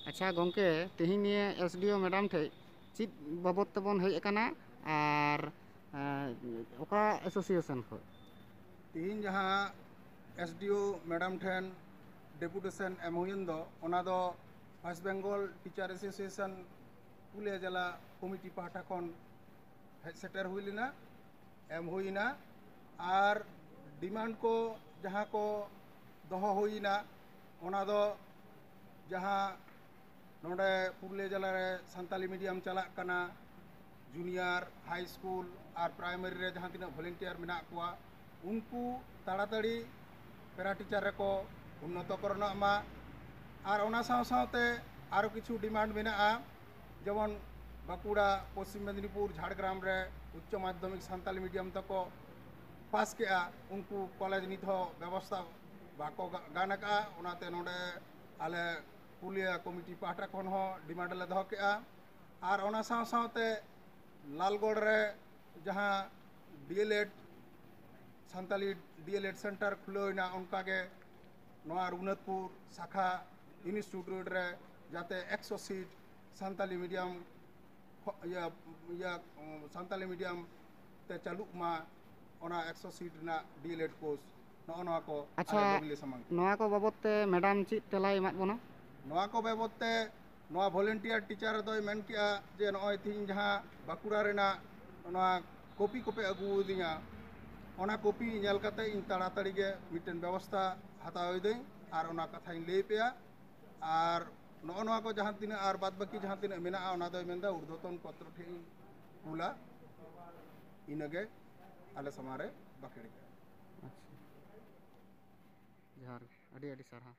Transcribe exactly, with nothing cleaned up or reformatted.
ᱟᱪᱪᱷᱟ ᱜᱚᱢᱠᱮ, ᱛᱮᱦᱮᱧ ᱱᱤᱭᱟᱹ ᱮᱥ ᱰᱤ ᱳ ᱢᱮᱰᱟᱢ ᱴᱷᱮᱡ ᱪᱮᱫ ᱵᱟᱵᱚᱫ ᱛᱮᱵᱚᱱ ᱦᱮᱡ ᱟᱠᱟᱱᱟ ᱟᱨ ᱮᱸ, ᱚᱠᱟ ᱮᱥᱳᱥᱤᱭᱮᱥᱚᱱ ᱠᱷᱚᱱ? ᱛᱮᱦᱮᱧ ᱡᱟᱦᱟᱸ ᱮᱥ ᱰᱤ ᱳ ᱢᱮᱰᱟᱢ ᱴᱷᱮᱱ ᱰᱮᱯᱩᱴᱮᱥᱚᱱ ᱮᱢ ᱦᱩᱭᱮᱱ ᱫᱚ, ᱚᱱᱟ ᱫᱚ West Bengal teacher association Purulia ᱡᱮᱞᱟ ᱠᱚᱢᱤᱴᱤ ᱯᱟᱦᱴᱟ ᱠᱷᱚᱱ ᱦᱮᱡ ᱥᱮᱴᱮᱨ ᱦᱩᱭ ᱞᱮᱱᱟ, ᱮᱢ ᱦᱩᱭᱮᱱᱟ᱾ ᱟᱨ ᱰᱤᱢᱟᱱᱰ ᱠᱚ ᱡᱟᱦᱟᱸ ᱠᱚ ᱫᱚᱦᱚ ᱦᱩᱭᱮᱱᱟ, ᱚᱱᱟ ᱫᱚ ᱡᱟᱦᱟᱸ ᱱᱚᱰᱮ ᱯᱩᱨᱩᱞᱤᱭᱟᱹ ᱡᱮᱞᱟ ᱨᱮ ᱥᱟᱱᱛᱟᱞᱤ ᱢᱤᱰᱤᱭᱟᱢ ᱪᱟᱞᱟᱜ ᱠᱟᱱᱟ, ᱡᱩᱱᱤᱭᱟᱨ, ᱦᱟᱭ ᱥᱠᱩᱞ ᱟᱨ ᱯᱨᱟᱭᱢᱟᱨᱤ ᱨᱮ ᱡᱟᱦᱟᱸ ᱛᱤᱱᱟᱹᱜ ᱵᱷᱚᱞᱮᱱᱴᱤᱭᱟᱨ ᱢᱮᱱᱟᱜ ᱠᱚᱣᱟ, ᱩᱱᱠᱩ ᱛᱟᱲᱟᱛᱟᱲᱤ ᱯᱮᱨᱟ ᱴᱤᱪᱟᱨ ᱨᱮᱠᱚ ᱩᱱᱱᱚᱛᱚ ᱠᱚᱨᱚᱱᱚᱜ ᱢᱟ᱾ ᱟᱨ ᱚᱱᱟ ᱥᱟᱶ ᱥᱟᱶᱛᱮ ᱟᱨᱚ ᱠᱤᱪᱷᱩ ᱰᱤᱢᱟᱱᱰ ᱢᱮᱱᱟᱜᱼᱟ, ᱡᱮᱢᱚᱱ ᱵᱟᱸᱠᱩᱲᱟ, ᱯᱚᱥᱪᱤᱢ ᱢᱮᱫᱽᱱᱤᱯᱩᱨ, ᱡᱷᱟᱲᱜᱨᱟᱢ ᱨᱮ ᱩᱪᱪᱚ ᱢᱟᱫᱽᱫᱷᱚᱢᱤᱠ ᱥᱟᱱᱛᱟᱞᱤ ᱢᱤᱰᱤᱭᱟᱢ ᱛᱮᱠᱚ ᱯᱟᱥ ᱠᱮᱜᱼᱟ, ᱩᱱᱠᱩ ᱠᱚᱞᱮᱡᱽ ᱱᱤᱛ ᱦᱚᱸ ᱵᱮᱵᱚᱥᱛᱷᱟ ᱵᱟᱠᱚ ᱜᱟ-, ᱜᱟᱱ ᱟᱠᱟᱫᱼᱟ᱾ ᱚᱱᱟᱛᱮ ᱱᱚᱰᱮ ᱟᱞᱮ ᱯᱩᱨᱩᱞᱤᱭᱟᱹ ᱠᱚᱢᱤᱴᱤ ᱯᱟᱦᱴᱟ ᱠᱷᱚᱱ ᱦᱚᱸ ᱰᱤᱢᱟᱱᱰ ᱞᱮ ᱫᱚᱦᱚ ᱠᱮᱜᱼᱟ᱾ ᱟᱨ ᱚᱱᱟ ᱥᱟᱶ ᱥᱟᱶᱛᱮ ᱞᱟᱞᱜᱚᱲ ᱨᱮ ᱡᱟᱦᱟᱸ ᱰᱤ ᱮᱞ ᱮᱰ, ᱥᱟᱱᱛᱟᱞᱤ ᱰᱤ ᱮᱞ ᱮᱰ ᱥᱮᱱᱴᱟᱨ ᱠᱷᱩᱞᱟᱹᱣ ᱮᱱᱟ, ᱚᱱᱠᱟᱜᱮ ᱱᱚᱣᱟ ᱨᱚᱜᱷᱩᱱᱟᱛᱷᱯᱩᱨ ᱥᱟᱠᱷᱟ ᱤᱱᱥᱴᱤᱴᱤᱭᱩᱴ ᱨᱮ ᱡᱟᱛᱮ ᱮᱠᱥᱚ ᱥᱤᱴ ᱥᱟᱱᱛᱟᱞᱤ ᱢᱤᱰᱤᱭᱟᱢ ᱠᱷᱚ-, ᱤᱭᱟᱹ, ᱤᱭᱟᱹ, ᱩᱸ, ᱥᱟᱱᱛᱟᱞᱤ ᱢᱤᱰᱤᱭᱟᱢ ᱛᱮ ᱪᱟᱹᱞᱩᱜ ᱢᱟ, ᱚᱱᱟ ᱮᱠᱥᱚ ᱥᱤᱴ ᱨᱮᱱᱟᱜ ᱰᱤ ᱮᱞ ᱮᱰ ᱠᱳᱨᱥ, ᱱᱚᱜᱼᱚ ᱱᱚᱣᱟ ᱠᱚ ᱟᱪᱪᱷᱟ, ᱟᱞᱮ ᱫᱟᱹᱵᱤ ᱞᱮ ᱥᱟᱢᱟᱝ ᱠᱮᱫᱟ᱾ ᱱᱚᱣᱟ ᱠᱚ ᱵᱟᱵᱚᱫ ᱛᱮ ᱢᱮᱰᱟᱢ ᱪᱮᱫ ᱛᱮᱞᱟᱭ ᱮᱢᱟᱫ ᱵᱚᱱᱟ? ᱱᱚᱣᱟ ᱠᱚ ᱵᱟᱵᱚᱫ ᱛᱮ ᱱᱚᱣᱟ ᱵᱷᱚᱞᱮᱱᱴᱤᱭᱟᱨ ᱴᱤᱪᱟᱨ ᱫᱚᱭ ᱢᱮᱱ ᱠᱮᱜᱼᱟ ᱡᱮ ᱱᱚᱜᱼᱚᱭ ᱛᱤᱦᱤᱧ ᱡᱟᱦᱟᱸ ᱵᱟᱸᱠᱩᱲᱟ ᱨᱮᱱᱟᱜ ᱱᱚᱣᱟ ᱠᱚᱯᱤ ᱠᱚᱯᱮ ᱟᱹᱜᱩ ᱟᱹᱫᱤᱧᱟ, ᱚᱱᱟ ᱠᱚᱯᱤ ᱧᱮᱞ ᱠᱟᱛᱮ ᱤᱧ ᱛᱟᱲᱟᱛᱟᱲᱤ ᱜᱮ ᱢᱤᱫᱴᱮᱱ ᱵᱮᱵᱚᱥᱛᱷᱟ ᱦᱟᱛᱟᱣ ᱮᱫᱟᱹᱧ ᱟᱨ ᱚᱱᱟ ᱠᱟᱛᱷᱟᱧ ᱞᱟᱹᱭ ᱯᱮᱭᱟ᱾ ᱟᱨ ᱱᱚᱜᱼᱚ ᱱᱚᱣᱟ ᱠᱚ ᱡᱟᱦᱟᱸ ᱛᱤᱱᱟᱹᱜ ᱟᱨ ᱵᱟᱫ ᱵᱟᱹᱠᱤ ᱡᱟᱦᱟᱸ ᱛᱤᱱᱟᱹᱜ ᱢᱮᱱᱟᱜᱼᱟ, ᱚᱱᱟ ᱫᱚᱭ ᱢᱮᱱᱫᱟ ᱩᱨᱫᱷᱚᱛᱚᱱ ᱯᱚᱛᱨᱚ ᱴᱷᱮᱱ ᱤᱧ ᱠᱩᱞᱟ, ᱤᱱᱟᱹᱜᱮ ᱟᱞᱮ ᱥᱟᱢᱟᱝ ᱨᱮ ᱵᱟᱠᱷᱮᱲ ᱠᱟᱜᱼᱟ᱾ ᱟᱪᱪᱷᱟ, ᱡᱚᱦᱟᱨ ᱜᱮ, ᱟᱹᱰᱤ ᱟᱹᱰᱤ ᱥᱟᱨᱦᱟᱣ᱾